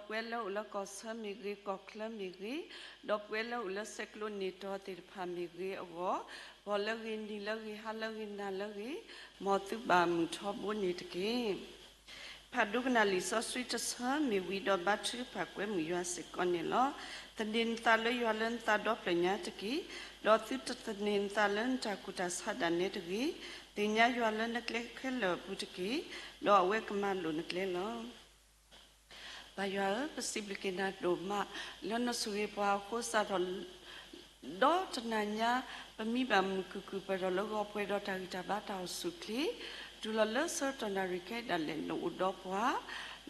ပဝဲလၢအိၣ်လၢကီၢ်ဆၢမ့ၢ်ဂ့ၤ, ကီၢ်ချၢမ့ၢ်ဂ့ၤ, ဒီးပဝဲလၢအိၣ်လၢဆဲးကျိးနံၣ်တီၤသ့ၣ်တဖၣ်မ့ၢ်ဂ့ၤအဂီၢ်, ဂီၤလၢဂ့ၤ, နံၤလၢဂ့ၤ, ဟါလၢဂ့ၤ, နၤလၢဂ့ၤ, မ်သုဘၣ်မုာ်ထီဘိန့ၣ်တက့ၢ်. ဖးဒိကနၣ်လံာ်စီဆှံတဆၢမ့ၢ်ဝံၤဒီး ဘါထုကဖၣ်ကွဲမုာ်ယွၤစ့ၢ်ကီးန့ၣ်လီၤ. သန့ၤနသးလၢယွၤလၢနသးဒီဖျၢၣ်ညါတက့ၢ်, ဒီးသုတသန့ၤနသးလၢနတၢ်ကူၣ်တၢ်ဆးဒၣ်နဲတဂ့ၤ. သ့ၣ်ညါယွၤလၢနကျဲခဲလၢာ်အပူၤတက့ၢ်, ဒီးအဝဲကမၤလိာ်နကျဲလီၤ. ပၢ်ယွၤဧၢ, ပစံးဘျုးက့ၤနၤဒိၣ်မး လၢနဆိၣ်ဂ့ၤပှၤအဃိစးထီၣ် ဒီးတနၤညါ ပမံဘၣ်မုာ်ခုၣ်ခုၣ်ပၢၢ်ထီၣ်လၢဂီၤပှဲၤဒီးတၢ်ဂံၢ်တၢ်ဘါတၢ်အိၣ်ဆူၣ်ချ့, တုၤလီၤလၢဆၢကတီၢ်နၣ်ရံၣ်ခဲအံၤဒၣ်လဲာ် နအိၣ်ဒီးပှၤ,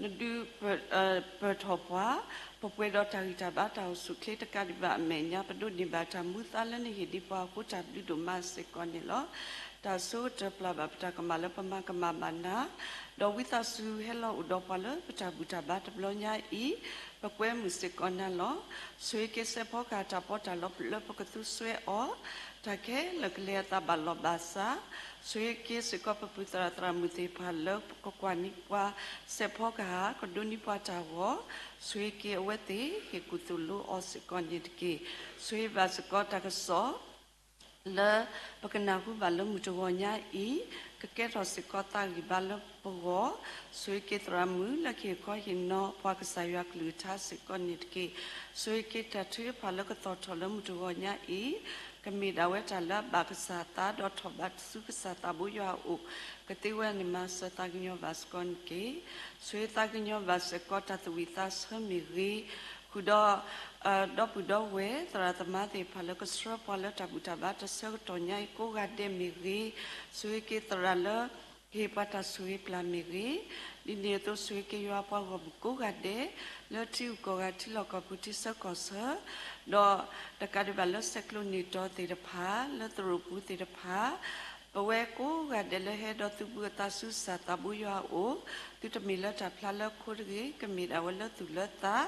နဒုးပၢၢ်ထီၣ်ပှၤ, ပပှဲၤဒီးတၢ်ဂံၢ်တၢ်ဘါတၢ်အိၣ်ဆူၣ်ချ့တကးဒံးဘၣ်အမဲာ်ညါ ပဒိးန့ၢ်ဘၣ်တၢ်မူသါလၢနဟ့ၣ်ဒံးပှၤအဃိ တၢ်ဘျုးဒိၣ်မးစ့ၢ်ကီးန့ၣ်လီၤ. တၢ်ဆိကတၢၢ်ပျၢ်ဘၣ်ပတၢ်ကမၣ်လၢပမၤကမၣ်ဘၣ်နၤ, ဒီးဝံသးစူၤဟဲလီၤအိၣ်ဒီးပှၤလၢပတၢ်ဘူၣ်တၢ်ဘါတဘျီညါအံၤ, ပကွဲမုာ်စ့ၢ်ကီးနၤလီၤ. ဆိၣ်ဂ့ၤက့ၤစဲးဖီကဟၣ်တၢ်ပီးတၢ်လီလၢပကသူစွဲအီၤ, တၢ်ခဲလၢာ်ကလဲၤအသးဘၣ်လီၢ်ဘၣ်စး, ဆိၣ်ဂ့ၤက့ၤစ့ၢ်ကီးပပုၢ်သရၣ်သရၣ်မုၣ်သ့ၣ်တဖၣ်လၢကကွၢ်န့ၢ်ပှၤစဲးဖီကဟၣ်, ကဒိးန့ၢ်ပှၤတၢ်ဂီၤ, ဆိၣ်ဂ့ၤက့ၤအဝဲသ့ၣ်ဟ့ၣ်ကူၣ်သိၣ်လိအီၤစ့ၢ်ကီးန့ၣ်တက့ၢ်. ဆိၣ်ဂ့ၤဘၣ်စ့ၢ်ကီးတၢ်ကစီၣ် လၢပကနၢ်ဟူဘၣ်လၢမုၢ်တဂီၤညါအံၤ, ကကဲထီၣ်စ့ၢ်ကီးသးဂံၢ်ဘါလၢပဂီၢ်, ဆိၣ်ဂ့ၤက့ၤသရၣ်မုၣ်လၢကဟ့ၣ်ခီဟ့ၣ်နီၤပှၤကစၢ်ယွၤကလုၢ်ကထါစ့ၢ်ကီးန့ၣ်တက့ၢ်. ဆိၣ်ဂ့ၤက့ၤတၢ်ထုကဖၣ်လၢကသီၣ်ထီၣ်လၢမုၢ်တဂီၤညါအံၤ, ကမ့ၢ်ဒၣ်ဝဲတၢ်လၢအဘၣ်ကစၢ်အသး ဒီးထီၣ်ဘးဆူကစၢ်သးဘိယွၤအအိၣ် ကသ့ဝဲန့ၣ်မၤစၢၤသးကညီၤဘၣ်စ့ၢ်ကီးန့ၣ်တက့ၢ်. ဆိၣ်ဂ့ၤသးကညီၤဘၣ်စ့ၢ်ကီးတၢ်သူၣ်ဝံၣ်သးဆၢမ့ၢ်ဂ့ၤ, ဃုာ်ဒီး ဒီပုၢ်ဒီဝဲၢ်သရၣ်သမါသ့ၣ်တဖၣ်လၢကဆှၢပှၤလၢတၢ်ဘူၣ်တၢ်ဘါတဆၢကတီၢ်ညါအံၤကိးဂၤဒဲးမ့ၢ်ဂ့ၤ, ဆိၣ်ဂ့ၤက့ၤသရၣ်လၢ ကဟ့ၣ်ပှၤတၢ်ဆိၣ်ဂ့ၤပျၢ်မ့ၢ်ဂ့ၤ, ဒ်န့ၣ်အသိးဆိၣ်ဂ့ၤက့ၤယွၤပှၤဂီၢ်မုၢ်ကိးဂၤဒဲး လၢထံဂုၤကီၢ်ဂၤ ထံလီၢ်ကီၢ်ပူၤ ထံဆၢကီၢ်ဆၢ, ဒီးတကးဒံးဘၣ်လၢဆဲးကျိးနံၣ်တီၤသ့ၣ်တဖၣ် လၢသရိာ်ပူၤသ့ၣ်တဖၣ် ပဝဲကိးဂၤဒဲးလၢဟဲဒီးသုးဘူးအသးဆူကစၢ်သးဘိယွၤအအိၣ်, သုတမ့ၢ်လၢတၢ်ဖျါလၢခိတဂ့ၤ, ကမ့ၢ်ဒၣ်ဝဲလၢသူၣ်လၢသး,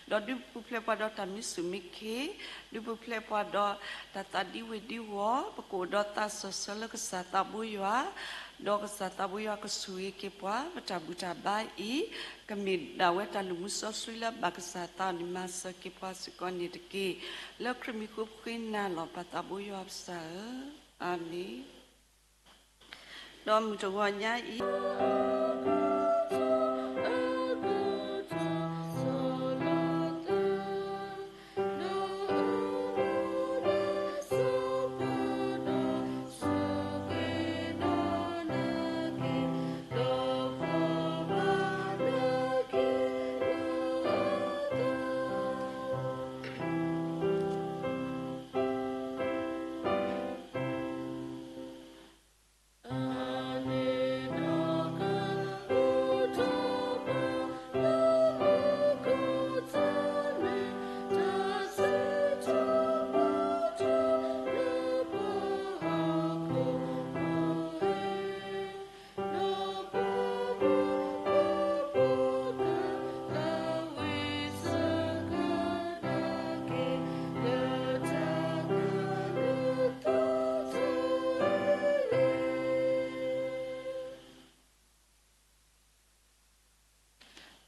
ဒီးဒုးပူၤဖျဲးပှၤဒီးတၢ်မံဆူၣ်မံခ့, ဒုးပူၤဖျဲးပှၤဒီးတၢ်သးဒံဝ့ၢ်ဒံဝီၤ, ပကအိၣ်ဒီးသးစီၤဆၢလၢကစၢ်သးဘိယွၤ, ဒီးကစၢ်သးဘိယွၤကဆိၣ်ဂ့ၤက့ၤပှၤ, ပတၢ်ဘူၣ်တၢ်ဘါအံၤ ကမ့ၢ်ဒၣ်ဝဲတၢ်လုၢ်မူစီဆှံလၢအဘၣ်ကစၢ်သးအီၤန့ၣ် မၤစၢၤက့ၤပှၤစ့ၢ်ကီးန့ၣ်တက့ၢ်. လၢခရံာ်မံၤဃိပဃ့နၤလီၤ ပၢ်သးဘိယွၤပစၢ်ဧၢ, အၤမ့ၣ်. ဒီးမုၢ်တဂီၤညါအံၤ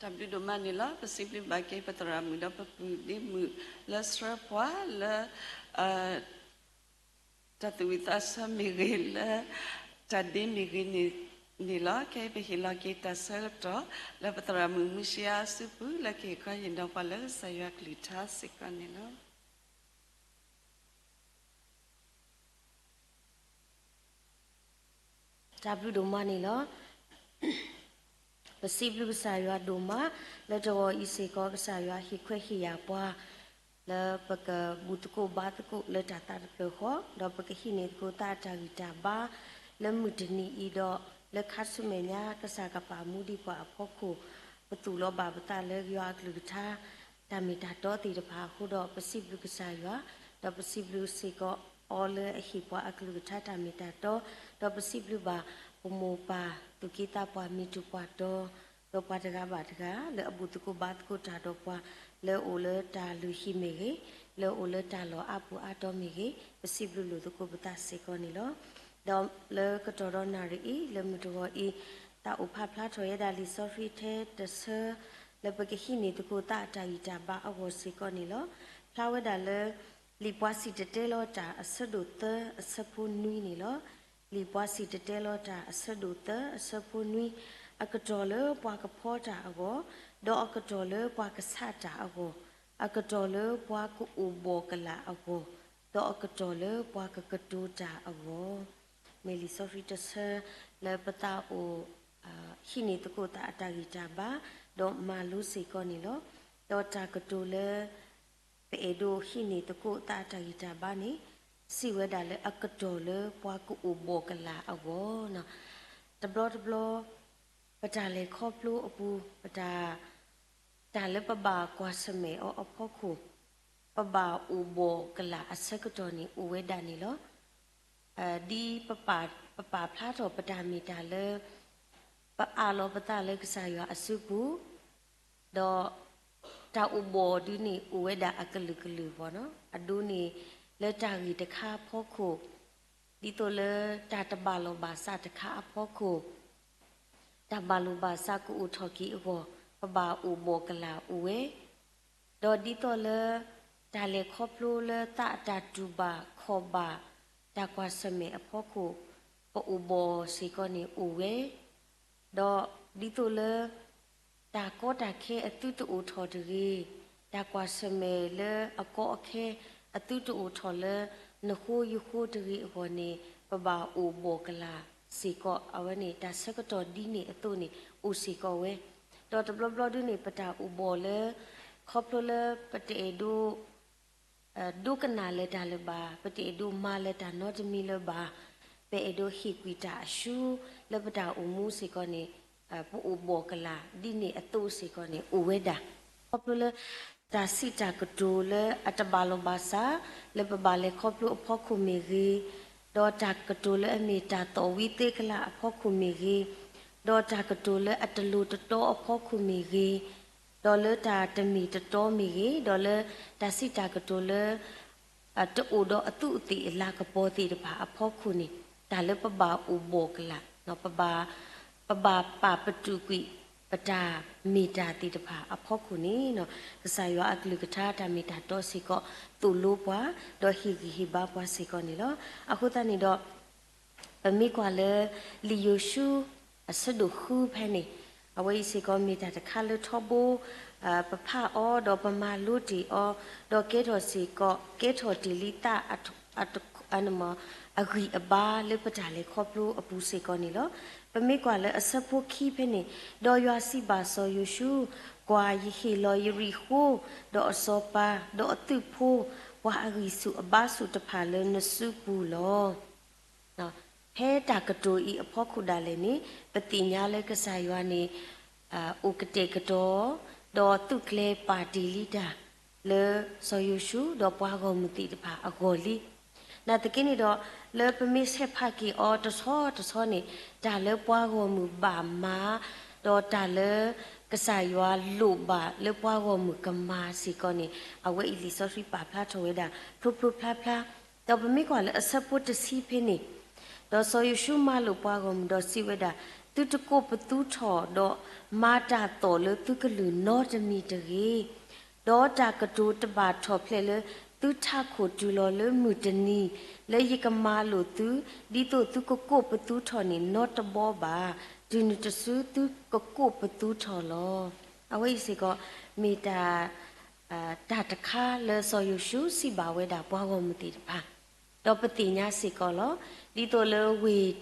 တၢ်ဘျုးဒိၣ်မးန့ၣ်လီၤ. ပစံးဘျုးဘၣ်က့ၤပသရၣ်မုၣ်ဒီးပပုၢ်ဒ့မုၣ်လၢဆှၢပှၤလၢ တၢ်သူၣ်ဝံၣ်သးဆၢမ့ၢ်ဂ့ၤလၢ တၢ်ဒ့မ့ၢ်ဂ့ၤန့ၣ်လီၤ. ခဲအံၤပဟ့ၣ်လီၤက့ၤတၢ်ဆၢကတီၢ် လၢပသရၣ်မုၣ်မုၢ်ဆံအါအစုပူၤ လၢကဟ့ၣ်ခီဟ့ၣ်နီၤပှၤလၢကစၢ်ယွၤကလုၢ်ကထါစ့ၢ်ကီးန့ၣ်လီၤ. တၢ်ဘျုးဒိၣ်မးန့ၣ်လီၤ. ပစံးဘျုးကစၢ်ယွၤဒိၣ်မး လၢတဂီၤအံၤစ့ၢ်ကီး ကစၢ်ယွၤဟ့ၣ်ခွဲးဟ့ၣ်ယာ်ပှၤ လၢပကဘူၣ်သကိးဘါသကိးလၢတၢ်သးတဖျၢၣ်ဃီ ဒီးပကဟံးန့ၢ်သကိးသးအတၢ်ဂံၢ်တၢ်ဘါ လၢမုၢ်တနံၤအံၤဒီး လၢခါဆူမဲာ်ညါ ကစၢ်ကပာ်မူဒံးပှၤအဖီခိၣ် ပသူၣ်လီၤဘၣ်ပသးလၢယွၤအကလုၢ်ကထါ တၢ်မ့ၢ်တၢ်တီသ့ၣ်တဖၣ်အဃိဒီး ပစံးဘျုးကစၢ်ယွၤ, ဒီးပစံးဘျုးစ့ၢ်ကီးအီၤလၢအဟ့ၣ်ပှၤအကလုၢ်ကထါတၢ်မ့ၢ်တၢ်တီ, ဒီးပစံးဘျုးဘၣ်ပမိၢ်ပၢ်သူၣ်က့သးပှၢ် မ့ၢ်တူၢ်ပှၤတီ ဒီးပှၤတဂၤဘၣ်တဂၤ လၢအဘူၣ်သကိးဘါသကိးတၢ်ဒီးပှၤ လၢအအိၣ်လၢတၢ်လုၢ်ဟံၣ်မ့ၢ်ဂ့ၤ, လၢအအိၣ်လၢတၢ်လီၢ်အါပူၤအါတီၤမ့ၢ်ဂ့ၤ, ပစံးဘျုးလိာ်သကိးပသးစ့ၢ်ကီးန့ၣ်လီၤ. ဒီးလၢကတီၢ်ဒီးနၣ်ရံၣ်အံၤ လၢမုၢ်တဂီၤအံၤ သးအိၣ်ဖးဖျါထီၣ်ယဲဒၣ်လံာ်စီဆှံထဲတဆၢ လၢပကဟံးန့ၢ်သကိးသးအတၢ်ဂံၢ်တၢ်ဘါအဂီၢ်စ့ၢ်ကီးန့ၣ်လီၤ. ဖျါဝဲဒၣ်လၢ လံာ်ပှၤစံၣ်တဲၤတဲလီၤတၢ်အဆၢဒိၣ်သၢအဆၢဖိနွံန့ၣ်လီၤ. လံာ်ပှၤစံၣ်တဲၤတဲလီၤတၢ်အဆၢဒိၣ်သၢအဆၢဖိနွံ, အကတီၢ်လၢပှၤကဖီတၢ်အဂီၢ်, ဒီးအကတီၢ်လၢပှၤကဆးတၢ်အဂီၢ်, အကတီၢ်လၢပှၤကအိၣ်ဘှီၣ်ကလာ်အဂီၢ်, ဒီးအကတီၢ်လၢပှၤကကတိၤတၢ်အဂီၢ်, မ့ၢ်လံာ်စီဆှံတဆၢလၢပသးအိၣ် ဟံးန့ၢ်သကိးသးအတၢ်ဂံၢ်တၢ်ဘါ, ဒီးမၤလိစ့ၢ်ကီးန့ၣ်လီၤ. ဒီးတၢ်ကတိၤလၢ ပအဲၣ်ဒိးဟံးန့ၢ်သကိးသးအတၢ်ဂံၢ်တၢ်ဘါန့ၣ် စံးဝဲဒၣ်လၢအကတီၢ်လၢပှၤကအိၣ်ဘှီၣ်ကလာ်အဂီၢ်. တဘျီတဘျီ ပတၢ်လဲၤခီဖျိအပူၤ ပတၢ် တၢ်လၢပဘၣ်ကွၢ်ဆၢၣ်မဲာ်အီၤအဖီခိၣ် ပဘၣ်အိၣ်ဘှီၣ်ကလာ်အဆၢကတီၢ်န့ၣ် အိၣ်ဝဲဒၣ်န့ၣ်လီၤ. ဒ်ပပာ်ဖျါထီၣ်ပတၢ်မ့ၢ်တၢ်လၢ ပအးလီၤပသးလၢကစၢ်ယွၤအစုပူၤ, ဒီးတၢ်အိၣ်ဘှီၣ်ဒုန့ၣ် အိၣ်ဝဲဒၣ်အကလုာ်ကလုာ်ဘၣ်နီၤ, အဒိန့ၣ် လၢတၢ်ဂ့ၢ်တခါအဖီခိၣ်, ဒ်သိးလၢတၢ်တဘၣ်လိာ်ဘၣ်စးတခါအဖီခိၣ် တၢ်ဘၣ်လိာ်ဘၣ်စးကအိၣ်ထီၣ်က့ၤအဂီၢ် ပဘၣ်အိၣ်ဘှီၣ်ကလာ်အိၣ်ဝဲ, ဒီးဒ်သိးလၢ တၢ်လဲၤခီဖျိလၢသးအတၢ်တူၢ်ဘၣ်ခီၣ်ဘၣ် တၢ်ကွၢ်ဆၢၣ်မဲာ်အဖီခိၣ် ပအိၣ်ဘှီၣ်စ့ၢ်ကီးန့ၣ်အိၣ်ဝဲ, ဒီးဒ်သိးလၢ တၢ်ကီတၢ်ခဲအသုတအိၣ်ထီၣ်တဂ့ၤ, တၢ်ကွၢ်ဆၢၣ်မဲာ်လၢအကီအခဲအသုတအိၣ်ထီၣ်လၢနဃိယဃိတဂ့ၤအဂီၢ်န့ၣ် ပဘၣ်အိၣ်ဘှီၣ်ကလာ်စ့ၢ်ကီး အဝဲန့ၣ် တၢ်ဆၢကတီၢ်ဒ်န့ၣ်အသိးန့ၣ် အိၣ်စ့ၢ်ကီးဝဲ, ဒီးတဘျီဘျီဒုန့ၣ် ပတၢ်အိၣ်ဘှီၣ်လၢ ခီဖျိလၢပတအဲၣ်ဒိး ဒိကနၣ်လၢၤတၢ်လၢၤဘၣ်, ပတအဲၣ်ဒိးမၤလၢၤတၢ်နီတမံၤလၢၤဘၣ်, ပအဲၣ်ဒိးဟ့ၣ်ကွံာ်တၢ်အရှုံးလၢပတၢ်အိၣ်မူစ့ၢ်ကီးန့ၣ် ပအိၣ်ဘှီၣ်ကလာ်ဒ်န့ၣ်အသိးစ့ၢ်ကီးန့ၣ် အိၣ်ဝဲဒၣ်. ခီဖျိလၢ တၢ်စံးတၢ်ကတိၤလၢအတဘၣ်လိာ်ဘၣ်စး လၢပဘၣ်လဲၤခီဖျိအဖီခိၣ်မ့ၢ်ဂ့ၤ, ဒီးတၢ်ကတိၤလၢအမ့ၢ်တၢ်သီၣ်ဝံသ့ကလးအဖီခိၣ်မ့ၢ်ဂ့ၤ, ဒီးတၢ်ကတိၤလၢအတလိၤတတီအဖီခိၣ်မ့ၢ်ဂ့ၤ, ဒီးလၢတၢ်တမ့ၢ်တတီမ့ၢ်ဂ့ၤ, ဒီးလၢတၢ်စံးတၢ်ကတိၤလၢ တအိၣ်ဒီးအသူးအသ့ၣ်အလၤကပီၤသ့ၣ်တဖၣ်အဖီခိၣ်န့ၣ် တၢ်လၢပဘၣ်အိၣ်ဘှီၣ်ကလာ်, ပဘၣ် ပဘၣ်ပာ်ပတုာ်ကွံာ် ပတၢ်မ့ၢ်တၢ်သ့ၣ်တဖၣ်အဖီခိၣ်န့ၣ် ကစၢ်ယွၤအကလုၢ်ကထါတၢ်မ့ၢ်တၢ်တီစ့ၢ်ကီး သိၣ်လိပှၤ ဒီးဟ့ၣ်ဂံၢ်ဟ့ၣ်ဘါပှၤစ့ၢ်ကီးန့ၣ်လီၤ. အဃိသတးန့ၣ်ဒီး ပမ့ၢ်ကွၢ်လၢ လံာ်ယိၤၡူ အဆၢဒိၣ်ဃုဖဲန့ၣ်, အဝဲအံၤစ့ၢ်ကီးမ့ၢ်တၢ်တခါလၢထီဘိ ပဖးအီၤ ဒီးပမၤလိတ့ၢ်အီၤ ဒီးကဲထီၣ်စ့ၢ်ကီး ကဲထီၣ်တ့ၢ်လံသး အဂံၢ်အဘါလၢပတၢ်လဲၤခီဖျိအပူၤစ့ၢ်ကီးန့ၣ်လီၤ. ပမ့ၢ်ကွၢ်လၢအဆၢဖိခံဖဲန့ၣ်, ဒီးယွၤစံးဘၣ်စီၤယိၤၡူ, ကွၢ်, ယဟ့ၣ်လီၤယရံၣ်ဃိ ဒီးအစီၤပၤ ဒီးအသုးဖိ ပှၤအဂံၢ်ဆူၣ်အဘါဆူၣ်တဖၣ်လၢနစုပူၤလီၤ. ဖဲတၢ်ကတိၤအံၤအဖီခိၣ်ဒၣ်လဲာ်န့ၣ် ပသ့ၣ်ညါလၢကစၢ်ယွၤန့ၣ် အိၣ်ကတဲာ်ကတီၤ ဒီးသူၣ်ကျဲၤပာ်တ့ၢ်လံတၢ် လၢစီၤယိၤၡူ ဒီးပှၤဂီၢ်မုၢ်သ့ၣ်တဖၣ်အဂီၢ်လံ. နာ်သက့န့ၣ်ဒီး လၢပမ့ၢ်ဆဲးဖးက့ၤအီၤတဆီတဆီန့ၣ် တၢ်လၢပှၤဂီၢ်မုၢ်ဘၣ်မၤ ဒီးတၢ်လၢကစၢ်ယွၤလိၣ်ဘၣ်လၢပှၤဂီၢ်မုၢ်ကမၤစ့ၢ်ကီးန့ၣ် အဝဲအံၤလံာ်စီဆှံပာ်ဖျါထီၣ်ဝဲဒၣ် ဖျိဖျိဖျါဖျါ ဒီးပမ့ၢ်ကွၢ်လၢအဆၢဖိတဆံဖဲန့ၣ်, ဒီးစီၤယိၤၡူမၤလိာ်ပှၤဂီၢ်မုၢ်ဒီးစံးဝဲဒၣ်, သုတကိးပသူထီၣ်ဒီးမၤတၢ်သီၣ်လၢသုကလုၢ်နီတမံၤတဂ့ၤ, ဒီးတၢ်ကတိၤတဘၣ်ထီၣ်ဖျဲးလၢသုထးခိၣ်တုၤလီၤလၢမုၢ်တနံၤ လၢယကမၤလိာ်သု ဒ်သိးသုကကိးပသူထီၣ်န့ၣ်နီတဘီဘၣ်, တုၤနုၤတစုသုကကိးပသူထီၣ်လီၤ. အဝဲအံၤစ့ၢ်ကီး မ့ၢ်တၢ် တၢ်တခါလၢစီၤယိၤၡူစံးဘၣ်ဝဲဒၣ်ပှၤဂီၢ်မုၢ်သ့ၣ်တဖၣ်, ဒီးပသ့ၣ်ညါစ့ၢ်ကီးလီၤ. ဒ်သိးလၢဝ့ၢ်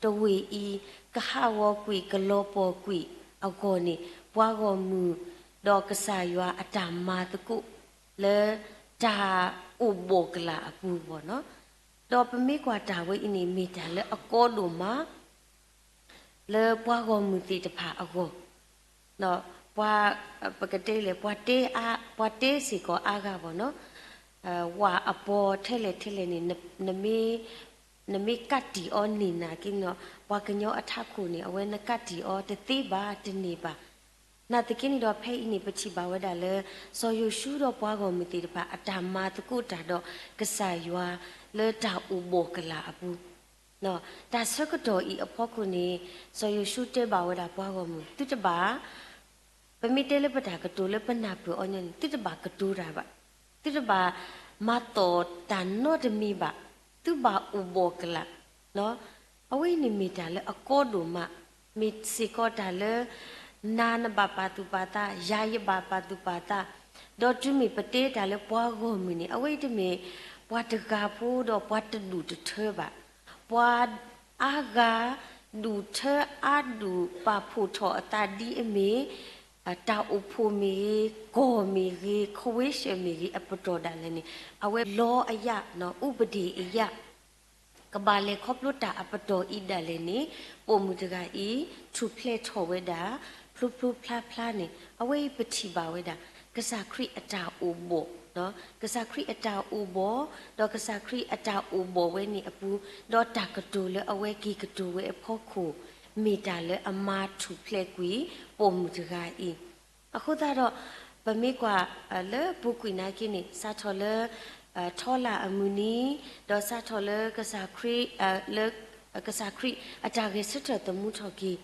တဝ့ၢ်အံၤ ကဟးဂီၤကွံာ်ကလီၤပှီၢ်ကွံာ်အဂီၢ်န့ၣ် ပှၤဂီၢ်မုၢ် ဒီးကစၢ်ယွၤအတၢ်မၤသကိး လၢတၢ်အိၣ်ဘှီၣ်ကလာ်အပူၤအဂီၢ်နီၤ. ဒီးပမ့ၢ်ကွၢ်တၢ်ဝဲအံၤန့ၣ် မ့ၢ်တၢ်လၢအကီဒိၣ်မး လၢပှၤဂီၢ်မုၢ်သ့ၣ်တဖၣ်အဂီၢ်, ပှၤ ပကတဲလဲၣ် ပှၤတဲအါ ပှၤတဲစ့ၢ်ကီးအါဂၤဘၣ်နီၤ, ဝၣ်အပီၤထဲလဲၣ်ထဲလဲၣ်န့ၣ် နမ့ၢ် နမ့ၢ်ကးတံာ်အီၤန့ၢ်နာ်က့န့ၣ် ပှၤကညီအထးခိၣ်န့ၣ် အဝဲနကးတံာ်အီၤတသ့ဘၣ်တန့ၢ်ဘၣ်. နာ်သက့န့ၣ်ဒီး ဖဲအံၤန့ၣ် ပထံၣ်ဘၣ်ဝဲဒၣ်လၢ စီၤယိၤၡူဒီးပှၤဂီၢ်မုၢ်သ့ၣ်တဖၣ် အတၢ်မၤသကိးတၢ်ဒီးကစၢ်ယွၤ လၢတၢ်အိၣ်ဘှီၣ်ကလာ်အပူၤ တၢ်ဆၢကတီၢ်အံၤအဖီခိၣ်န့ၣ် စီၤယိၤၡူတဲဘၣ်ဝဲဒၣ်ပှၤဂီၢ်မုၢ် သုတဘၣ် ပမ့ၢ်တဲလၢပတၢ်ကတိၤလၢပနၢ်ပၢၢ်အီၤညီန့ၣ် သုတဘၣ်ကတိၤတၢ်ဘၣ်, သုတဘၣ်မၤသီၣ်တၢ်နီတမံၤဘၣ်, သုဘၣ်အိၣ်ဘှီၣ်ကလာ်. အဝဲအံၤန့ၣ်မ့ၢ်တၢ်လၢအကီဒိၣ်မး, မ့ၢ်စ့ၢ်ကီးတၢ်လၢ နၤနဘၣ်ပာ်သူၣ်ပာ်သး, ယၤယဘၣ်ပာ်သူၣ်ပာ်သး, ဒီးတုၤမ့ၢ်ပတဲတၢ်လၢပှၤဂီၢ်မုၢ်န့ၣ် အဝဲအံၤတမ့ၢ်ပှၤတဂၤဖိဒီးပှၤတဒူၣ်တထၢဘၣ်. ပှၤအါဂၤဒူၣ်ထၢအါဒူၣ်ပာ်ဖှိၣ်ထီၣ်အသးဒ်အမ့ၢ် တၢ်အိၣ်ဖှိၣ်မ့ၢ်ဂ့ၤ, ကီၢ်မ့ၢ်ဂ့ၤ, ခဝ့ၡၢၣ်မ့ၢ်ဂ့ၤ အပတီၢ်ဒၣ်လဲာ်န့ၣ် အဝဲလီအယၣ်, ဥပဒေအရ ကဘၣ်လဲၤခီဖျိတၢ်အပတီၢ်အံၤဒၣ်လဲာ်န့ၣ် ပိာ်မုၣ်တဂၤအံၤ ထူၣ်ဖျဲးထီၣ်ဝဲဒၣ် ဖျိဖျိဖျါဖျါန့ၣ် အဝဲအံၤပထံၣ်ဘၣ်ဝဲဒၣ် ကစၢ်ခရံာ်အတၢ်အိၣ်ဘှီၣ်, ကစၢ်ခရံာ်အတၢ်အိၣ်ဘှီၣ်, ဒီးကစၢ်ခရံာ်အတၢ်အိၣ်ဘှီၣ်ဝဲန့ၣ်အပူၤ, ဒီးတၢ်ကတိၤလၢအဝဲက့ၤကတိၤဝဲအဖီခိၣ် မ့ၢ်တၢ်လၢအမၤထူၣ်ဖျဲးကွံာ် ပိာ်မုၣ်တဂၤအံၤ. အဃိသတးဒီး ပမ့ၢ်ကွၢ်လၢပူၤကွံာ်နာ်က့န့ၣ် စးထီၣ်လၢ ထီလၣ်အမုၢ်နံၤ, ဒီးစးထီၣ်လၢ လၢ ကစၢ်ခရံာ်အတၢ်ဂဲၤဆၢထၢၣ်သမူထီၣ်က့ၤ,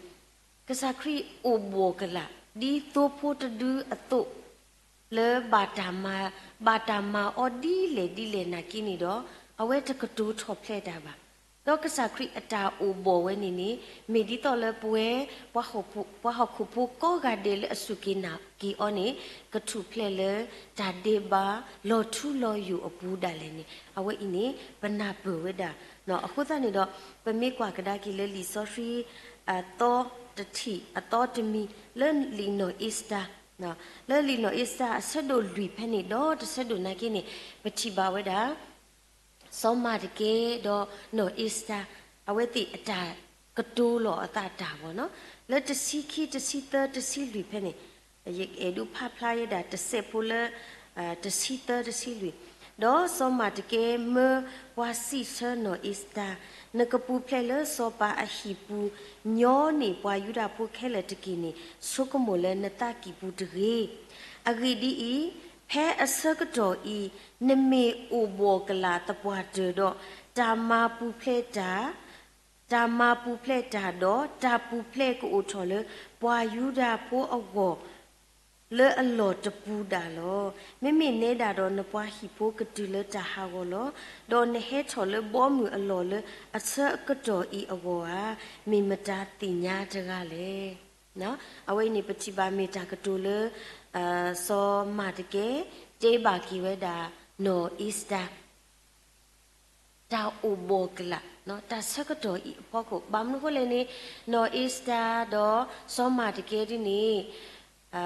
ကစၢ်ခရံာ်အိၣ်ဘှီၣ်ကလာ် ဒ်သိဖိတဒုအသိး လၢ ဘၣ်တၢ်မၤအီၤဒ်လဲၣ်ဒ်လဲၣ်နာ်က့န့ၣ်ဒီး အဝဲတကတိၤထီၣ်ဖျဲးတၢ်ဘၣ်. ဒီးကစၢ်ခရံာ်အတၢ်အိၣ်ဘှီၣ်ဝဲန့ၣ်န့ၣ် မ့ၢ်ဒ်သိးလၢပဝဲ ပှၤဟီၣ်ခိၣ်ဖိကိးဂၤဒဲးလၢအစူၢ်က့ၤနာ်က့ၤအီၤန့ၣ် ကထူၣ်ဖျဲးလၢ တၢ်ဒဲးဘးလီၤထူလီၤယိာ်အပူၤဒၣ်လဲာ်န့ၣ် အဝဲအံၤန့ၣ် ပနၢ်ပၢၢ်ဝဲဒၣ်. အဃိသတးန့ၣ်ဒီး ပမ့ၢ်ကွၢ်ကဒါက့ၤလၢလံာ်စီဆှံ အသီတထံၣ် အသီတမံၤ လၢလံာ်နီၢ်အ့စတၢၤ, လၢလံာ်နီၢ်အ့စတၢၤအဆၢဒိၣ်လွံၢ်ဖဲန့ၣ် ဒီးတဆၢဒိၣ်နာ်က့န့ၣ် ပထံၣ်ဘၣ်ဝဲဒၣ် စီၤမၤတကဲ ဒီးနီၢ်အ့စတၢၤ အဝဲသ့ၣ်အတၢ်ကတိၤလီၤအသးတၢ်ဘၣ်နီၤ, လၢတဆံခံ တဆံသၢ တဆံလွံၢ်ဖဲန့ၣ်, ယအဲၣ်ဒိးဖးဖျါယဲဒၣ်တစဲးဖိလၢ တဆံသၢ တဆံလွံၢ်, ဒီးစီၤမၤတကဲမၢပှၤစံးဆၢနီၢ်အ့စတၢၤ, နကပူၤဖျဲးလၢစီၤပၤအဟံၣ်ပူၤ ညီန့ၢ်ပှၤယူဒၤဖိခဲလၢာ်တက့ၢ်န့ၣ် ဆိကမိၣ်လၢနသးကံၢ်ပူၤတဂ့ၤ. အဂ့ၢ်ဒ်အံၤ, ဖဲအဆၢကတီၢ်အံၤ နမ့ၢ်အိၣ်ဘှီၣ်ကလာ်သပှၢ်တၢၢ်ဒီး တၢ်မၤပူၤဖျဲးတၢ် တၢ်မၤပူၤဖျဲးတၢ်ဒီး တၢ်ပူၤဖျဲးကအိၣ်ထီၣ်လၢပှၤယူဒၤဖိအဂီၢ် လၢအလီၢ်တပူၤဒၣ်လီၤ. မ့မ့ၢ်နဲဒၣ်ဒီး နပှၤဟံၣ်ဖိကတုၤလၢတၢ်ဟးဂီၤလီၤ. ဒီးနဟဲထီၣ်လၢဘီမုၢ်အလီၢ်လၢအဆၢအကတီၢ်အံၤအဂီၢ်ဧါ, မ့ၢ်မတၤသ့ၣ်ညါတဂၤလဲၣ်. အဝဲအံၤန့ၣ် ပထံၣ်ဘၣ်မ့ၢ်တၢ်ကတိၤလၢ စီၤမၤတကဲ တဲဘၣ်က့ၤဝဲဒၣ် နီၢ်အ့စတၢၤ တၢ်အိၣ်ဘှီၣ်ကလာ် တၢ်ဆၢကတီၢ်အံၤအဖီခိၣ် ဘၣ်မနုၤဃိလဲၣ်န့ၣ် နီၢ်အ့စတၢၤဒီးစီၤမၤတကဲဒ်န့ၣ်